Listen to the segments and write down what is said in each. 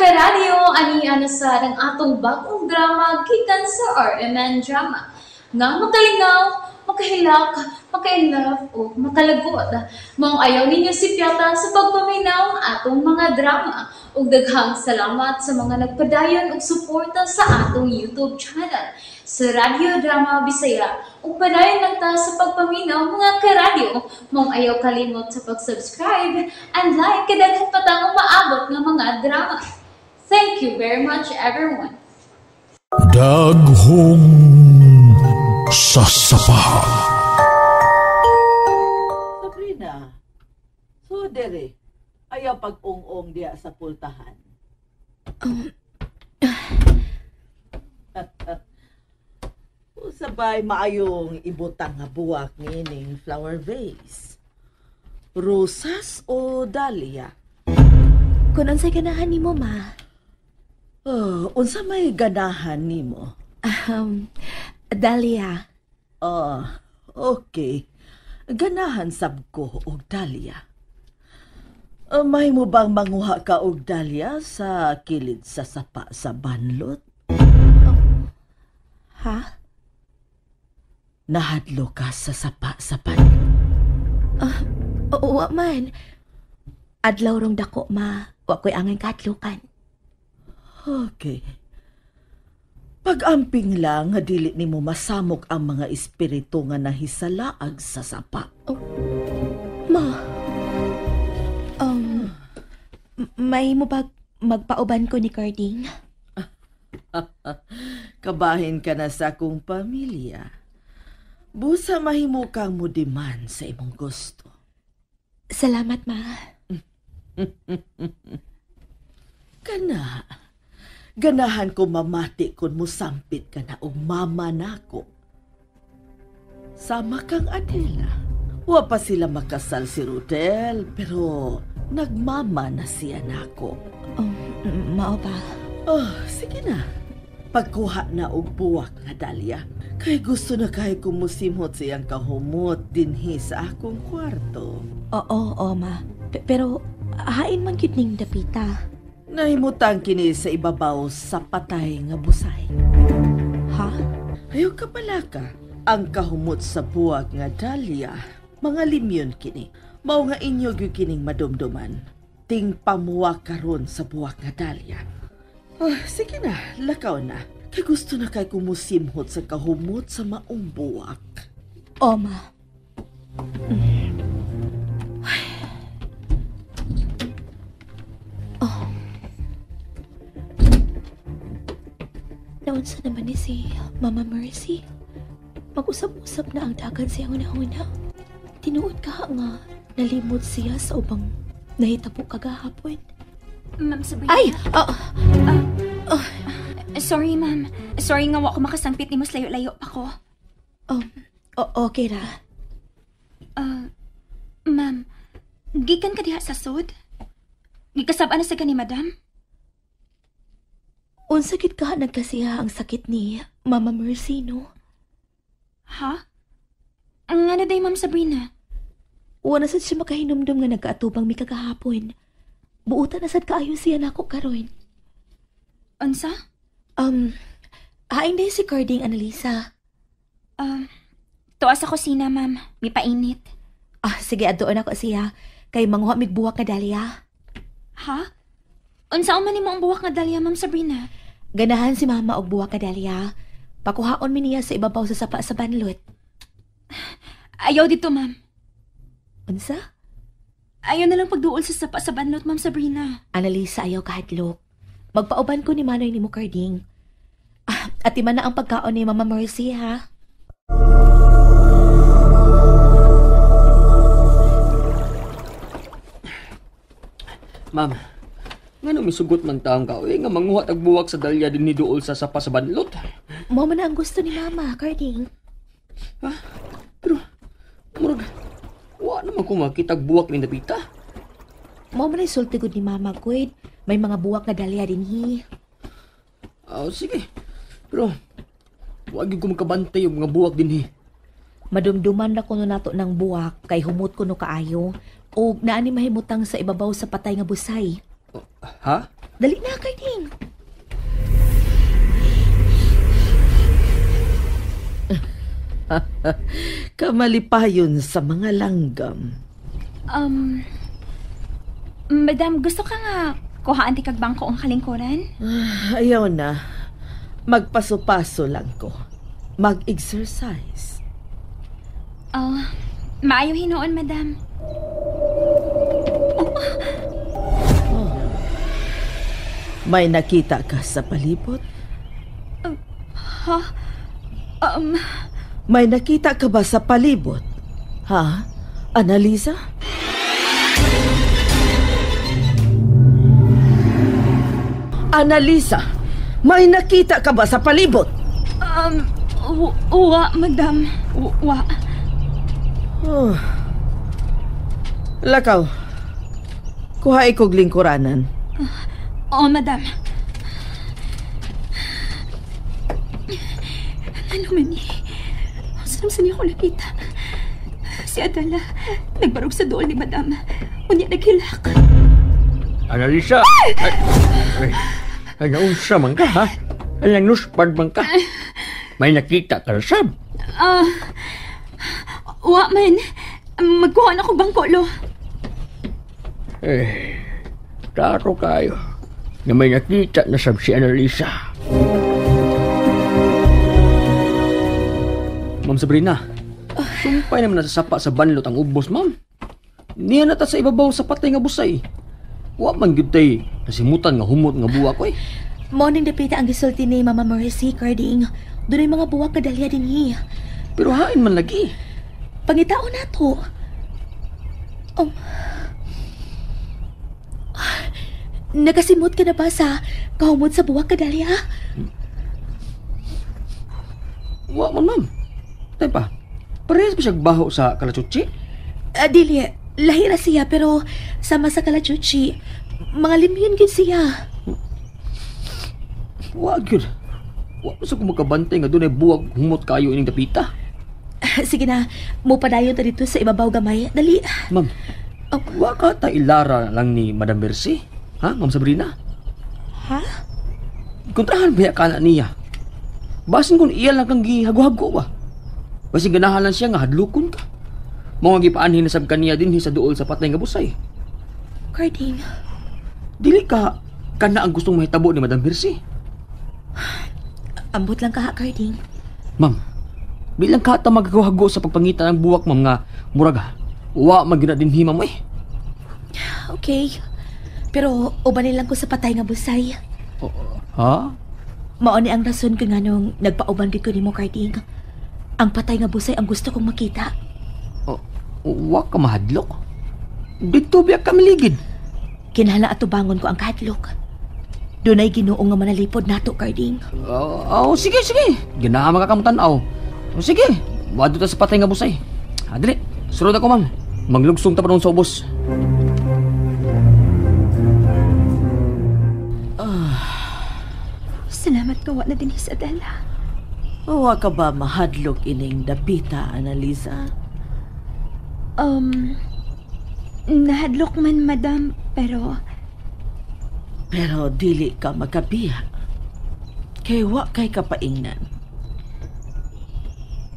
Karadyo, ani na sa ang atong bagong drama gikan sa RMN Drama. Nga makalingaw, makahilak, makainlove o makalagot. Maong ayaw ninyo sipyata sa pagpaminaw atong mga drama. Ug daghang salamat sa mga nagpadayon og suporta sa atong YouTube channel sa Radyo Drama Bisaya. Ug padayon lang ta sa pagpaminaw, mga karadyo. Maong ayaw kalimot sa pag-subscribe and like kay daghan pa tang umaabot nga mga drama. Thank you very much, everyone. Daghong sasapa. Sabrina, so dere, ayaw pag-ung-ong diya sa pultahan. Usabay maayong ibutang nga buwak niining flower vase. Rosas o dahlia? Kung unsay ganahan nimo, ma. Oh, unsa may ganahan nimo? Dahlia. Ah, okay. Ganahan sab ko og dahlia. May mo bang manguha ka og dahlia sa kilid sa sapa sa banlot? Ha? Nahadlo ka sa sapa sa banlot? Oo, wa man. Adlaw rong dako, ma. Wa ko'y angay kahadlukan. Okay. Pag-amping lang nga dili nimo masamok ang mga espiritu nga nahisalaag sa sapa. Oh, ma. May mo ba magpauban ko ni Carding? Kabahin ka na sa akong pamilya. Busa mahimo kang mudiman sa imong gusto. Salamat, ma. Kana, ganahan ko mamati kung musampit ka na og mama nako. Sama kang Adela. Wa pa sila makasal si Rodel, pero nagmama na siya nako. Mao ba? Oh, sige na. Pagkuha na og buwak nga dahlia. Kay gusto na kay kumusimhot siyang kahumot dinhi sa akong kwarto. Oo, oo, ma. Pero hain man gyud ning dapita. Nahimutang kini sa ibabaw sa patay nga busay. Ha? Ayaw ka pala ka. Ang kahumot sa buwak nga dahlia, mga limyon kini. Mao nga inyo gyud kining madumduman. Ting pamuwa karon sa buwak nga dahlia. Oh, sige na, lakaw na. Kay gusto na kay kumusimhot sa kahumot sa maong buwak. O, ma. Oh. Naunsa naman ni si Mama Mercy. Mag-usap-usap na ang dagan siyang una-una. Tinuod ka nga, nalimot siya sa ubang nahitabo kagahapon. Ma'am Sabrina? Ay! Sorry, ma'am. Sorry nga wa ko makasampit ni mas layo-layo pa ko. Okay ra. Ma'am, gikan ka diha sa sud? Gikasab-an na sa gani, madam? Unsa gid ka nagkasiha ang sakit ni Mama Mercy, no? Ha? Ang ano day, Ma'am Sabrina? Wa na sad siya makahinumdum nga nagkaatubang mi kagahapon. Buutan na sad kaayo siya nako karon. Unsa? Hain day si Carding, Annalisa. Tuwa sa kusina, ma'am. May painit. Sige, adoon ako siya. Kay manguha mig buwak nga dahlia. Ha? Unsa man nimo ang buwak nga dahlia, Ma'am Sabrina? Ganahan si mama og buwak nga dahlia. Pakuhaon mi niya sa ibabaw sa sapa sa banlot. Ayaw dito, ma'am. Unsa? Ayaw na lang pagduol sa sapa sa banlot, Ma'am Sabrina. Annalisa, ayaw kahadlok. Magpauban ko ni Manoy ni mo, Carding. At iman na ang pagkaon ni Mama Mercy, ha? Ma'am, ngano misugot man taong ka, nga manguha tag buwak sa dalya din ni duol sa sapa sa banlot? Mao man na ang gusto ni Mama, Carding. Ha? Pero, murag, wa naman ko makitag buwak ni Napita. Mao man ay sulti gud ni Mama, Gwen. May mga buwak nga dalya din, hi. Sige. Pero, wag gyud ko makabantay yung mga buwak din, hi. Madumduman na kuno nato ng buwak kay humot kuno kaayo. O naani mahimutang sa ibabaw sa patay nga busay. Oh, ha? Dali na, Carding. Kamalipayon sa mga langgam. Madam, gusto ka nga kuhaan ti kag bangko ang kalingkuran? Ayaw na. Magpaso-paso lang ko. Mag-exercise. Oh, maayo hinuon, madam. Oh. May nakita ka sa palibot? Ha? May nakita ka ba sa palibot? Ha? Annalisa? Annalisa, may nakita ka ba sa palibot? Wa, madam. Wa. Oh. Lakaw. Kuha ikog lingkuranan. Oo, madam. Ano man eh? Saan niya ako nakita? Si Adela, nagbarog sa dool ni madam. Unya naghilak. Annalisa! Ay, naunsa man ka, ha? Ay, nangnuspad man ka. May nakita ka na, sab? Wa man. Magkuha na ko bangko, lo. Eh, klaro kayo na may nakita na sab si Annalisa. Ma'am Sabrina, sumpay naman nasasapa sa banlot ang ubos, ma'am. Niya na ta sa ibabaw sa patay nga busay. Wa man gyud tay nasimutan nga humot nga buwak oy. Morning dapita ang gisulti ni Mama Mercy, Carding. Dunay mga buwak kadalya dinhi. Pero hain man lagi. Pangitao na to. Nakasimot ka na ba sa kahumot sa buwak kadalya? Wa man, ma'am. Tay pa, parehas ba siya baho sa kalachuchi? Dili, lahira siya pero sama sa kalachuchi, mga limyon gyud siya. Wa gyud. Wa pa sa kumakabantay nga dunay buwag humot kayo ining dapita. Sige na, mupadayon ta dito sa ibabaw gamay. Dali. Ma'am, wa ka ta ilara lang ni Madam Mercy? Ha, Ma'am Sabrina? Ha? Kontrahan ba ka na niya? Basin kung iya lang kang gihago-hago ba? Basin ganahan lang siya nga hadlokon ka. Mga gipaanhin na sab kaniya dinhi sa duol sa patay nga busay. Carding. Dili ka kana ang gustong mahitabo ni Madam Mercy. Ambot lang ka, Carding. Ma'am, bilang ka ta maghago-hago sa pagpangita ng buwak, ma'am, nga murag wa man gyud na dinhi, ma'am, eh. Okay. Pero ubanin lang ko sa patay nga busay. Oh, ha? Mao ni ang rason ko nganong nagpauban gid ko nimo, Carding. Ang patay nga busay ang gusto kong makita. Oh, wa ka mahadlok. Dito biya ka miligid. Kinahanglan atubangon ko ang kahadlok. Dunay Ginoo nga manalipod nato, Carding. Oh, sige, sige. Ginahan ka kamtan-aw. Oh, sige, wadto ta sa patay nga busay. Ah, dali. Surod ako, ma'am. Maglugsong ta pa sa ubos. Salamat ka, wa na din sa Adela. Wa ka ba mahadlok ining dapita, Annalisa? Nahadlok man, madam, pero... Pero dili ka makabiya. Kay wa kay kapaingnan.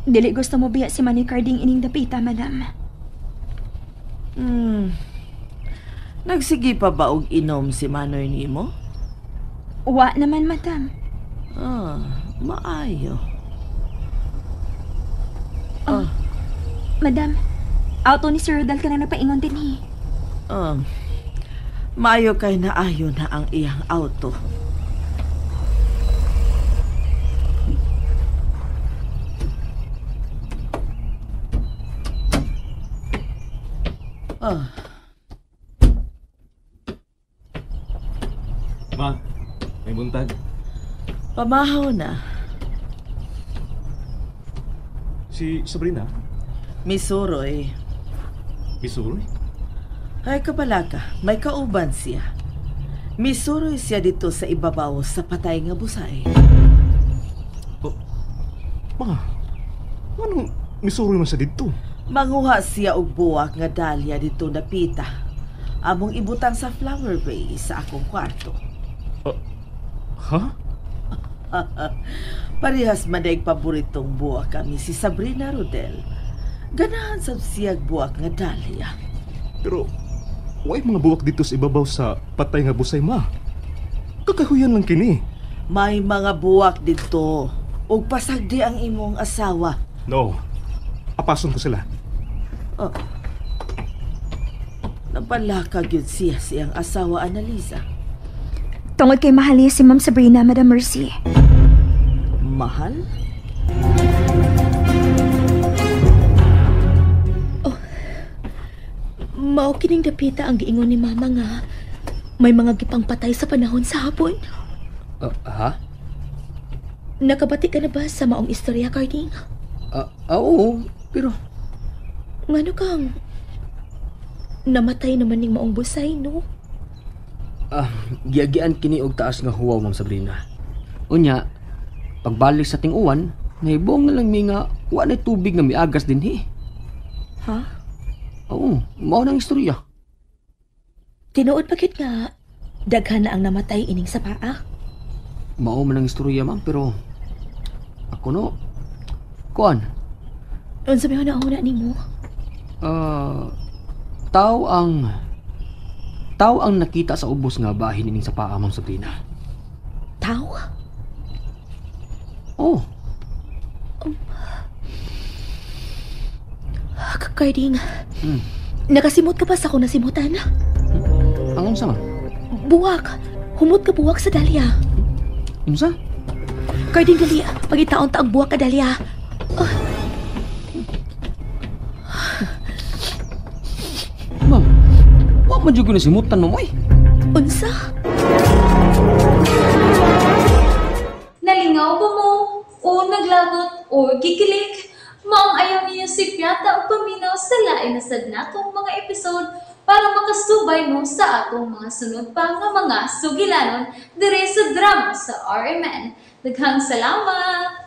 Dili gusto mo biya si Manny Carding ining dapita, madam. Nagsige pa ba og inom si Manoy nimo? Wa naman, madam. Ah, maayo. Madam, auto ni Sir Rodal ka na nagpaingon din eh. Maayo kay naayo na ang iyang auto. Ma, may buntag. Pamahaw na. Si Sabrina? Misuroy. Misuroy? Ay, kabalaka, may kauban siya. Misuroy siya dito sa ibabaw sa patay nga busay. Oh, ma, anong misuroy man siya dito? Manguha siya og buwak nga dalya dito napita. Among ibutang sa flower vase sa akong kwarto. Ha? Parehas man daig paboritong buwak kami si Sabrina, Rodel. Ganahan sab siyag buwak nga dahlia. Pero, way mga buwak dito sa ibabaw sa patay nga busay, ma. Kakahuyan lang kini. May mga buwak dito. Ug pasagdi ang imong asawa. No. Apason ko sila. Oh. Napalaka gyud siya siyang asawa, Annalisa. Tungod kay mahal niya si Ma'am Sabrina, Madam Mercy. Mahal? Mao kining dapita ang giingon ni Mama nga may mga gipangpatay sa panahon sa hapon. Ha? Nakabati ka na ba sa maong istorya, Carding? Oo, pero Ngano kang namatay naman ning maong busay, no? Giagian kini og taas nga huwaw, Ma'am Sabrina. Unya, pagbalik sa ting-uwan, nahibong na lang mi nga wa na tubig nga miagas dinhi. Ha? Oo, mao nang istorya. Tinuod pa gyud nga daghan na ang namatay ining sa paa. Mao man ang istorya, ma'am, pero ako no, kuan. Unsa may huna-huna nimo? Tao ang nakita sa ubos nga bahin ining sa paa, Ma'am Sabrina. Tao? Oh. Carding. Nakasimot ka pa sa akong nasimutan? Ang unsa man? Buwak. Humot ka buwak sa Dahlia. Unsa? Carding, dali. Pagitaon ta ang buwak ka, Dahlia. Oh. Ma'am, wa man jud ko nasimutan, ma'am, oy. Unsa? Nalingaw ba mo? O naglagot o gikilig? Maong ayaw niyo si Piata o paminaw sa lain na sad natong mga episode para makasubay mo sa atong mga sunod pa nga mga sugilanon dire sa drama sa RMN. Daghang salamat!